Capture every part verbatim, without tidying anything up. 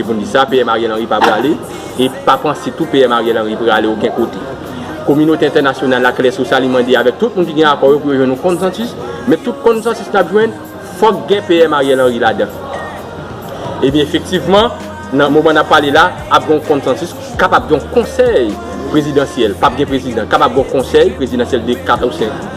Pou n di sa, P M Ariel Henry pa prale, e pa panse tou P M Ariel Henry prale okenn kote. Kominote entènasyonal la klè sou sa, li mande avèk tout moun ki gen akò yo pou yo jwenn yon konsansis, men tout konsansis n ap jwenn, fòk gen P M Ariel Henry ladan. Ebyen, efektivman, nan moman n ap pale la, ap gen yon konsansis, kapab gen yon konsèy prezidansyèl, p ap gen prezidan, kapab gen yon konsèy prezidansyèl de kat ou senk,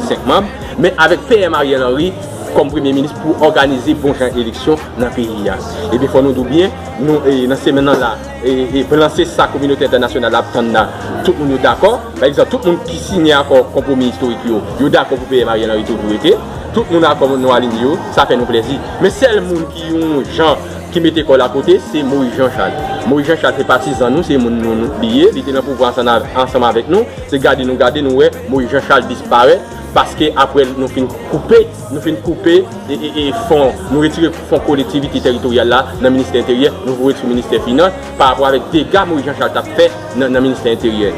senk manm, men avèk P M Ariel Henry kòm premye minis pou òganize bon jan eleksyon nan peyi a. Ebyen, fò nou di w byen, nou, e, nan semèn nan la, e, e, plan se sa kominote entènasyonal la ap tann la. Tout moun yo dakò. Pa egzanp, tout moun ki siyen akò konpwomi istorik yo, yo dakò pou P M Ariel Henry toujou rete. Tout moun akò nou alinye yo, sa fè nou plèzi. Men sèl moun ki yon jan ki mete kò l akote, se Moyiz Jan Chal. Moyiz Jan Chal se patizan nou, se moun nou, nou li ye, li te nan pouvwa ansanm, ansanm avèk nou, se gade nou gade nou wè Moyiz Jan Chal disparèt, paske apre nou fin koupe, nou fin koupe e, e, e fon, nou retire fon kolektivite teritoryal la nan ministè enteryè, nou voye l sou ministè finans, pa rapò avèk dega Moyiz Jan Chal t ap fè nan, nan ministè enteryè.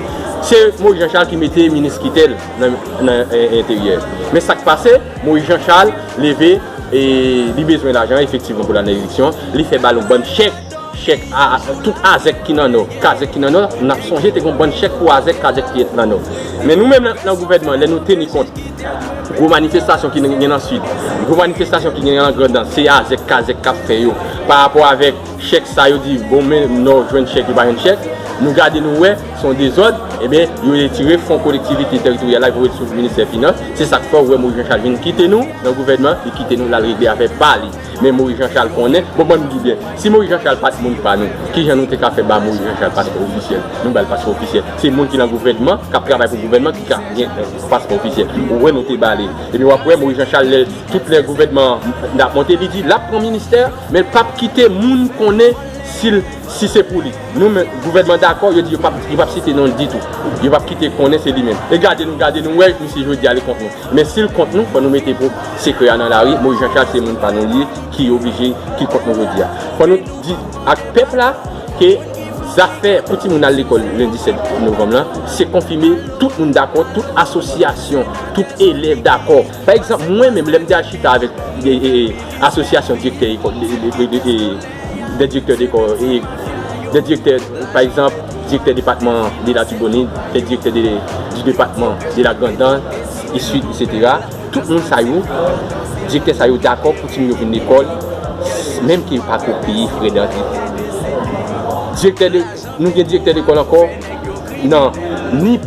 Se Moyiz Jan Chal ki mete minis Kitèl nan, nan, e, enteryè. Men sa k pase, Moyiz Jan Chal leve, e li bezwen lajan efektivman pou l al nan eleksyon, li fè ba l yon bann chèk, chèk a, a, tout azèk ki nan nò, kazèk ki nan nò, n ap sonje te gen yon bann chèk pou azèk, kazèk ki nan nò. Men nou menm nan, nan gouvènman, lè nou teni kont gwo manifestasyon ki gen nan sid, gwo manifestasyon ki gen nan Grandans, se azèk, kazèk k ap fè yo. Pa rapò avèk chèk sa yo di, bon, men nò jwenn chèk, yo pa jwenn chèk, nou gade nou wè, se yon dezòd, ebyen, yo retire fon kolektivite teritoryal la, yo voye l sou ministè finans. Se sa k fè w wè Moyiz Jan Chal vin kite nou nan gouvènman, li kite nou l al regle afè pa li. Men Moyiz Jan Chal konnen, bon, ban m di byen, si Moyiz Jan Chal pa t moun pa nou, kijan nou te ka fè ba Moyiz Jan Chal paspò ofisyèl? Nou ba l paspò ofisyèl. Se moun ki nan gouvènman, k ap travay pou gouvènman, ki ka gen, e, paspò ofisyèl. Ou wè nou te ba li. Epi w ap wè Moyiz Jan Chal, lè, tout lè gouvènman an ap monte, li di l ap pran ministè, men l p ap kite moun konnen si l, si se pou li. Nou menm, gouvènman dakò, yo di yo p ap, yo p ap site non l ditou. Yo p ap kite konnen se li menm. E gade nou, gade nou, wè, misye jodi a li kont nou. Men si l kont nou, fò nou mete pou sekrè a nan lari, Moyiz Jan Chal se moun pa nou li ye, ki oblije, ki kont nou jodi a. Fò nou di ak pèp la ke zafè pou timoun al lekòl lendi sèt novanm lan, se konfime, tout moun dakò, tout asosyasyon, tout elèv dakò. Pa egzanp, mwen menm, lè m te al chita avèk, e, e, e, asosyasyon direktè lekòl, de, de, de, de, de, de direktè lekòl, e, de direktè, pa egzanp, direktè depatman de Latibonit, de direktè de, du depatman de la Grandans, isit, etsetera. Tout moun sa yo, direktè sa yo dakò pou timoun yo vin lekòl, menm ke yo pa ko peye frè dantri. Direktè de, nou gen direktè lekòl ankò nan Nip,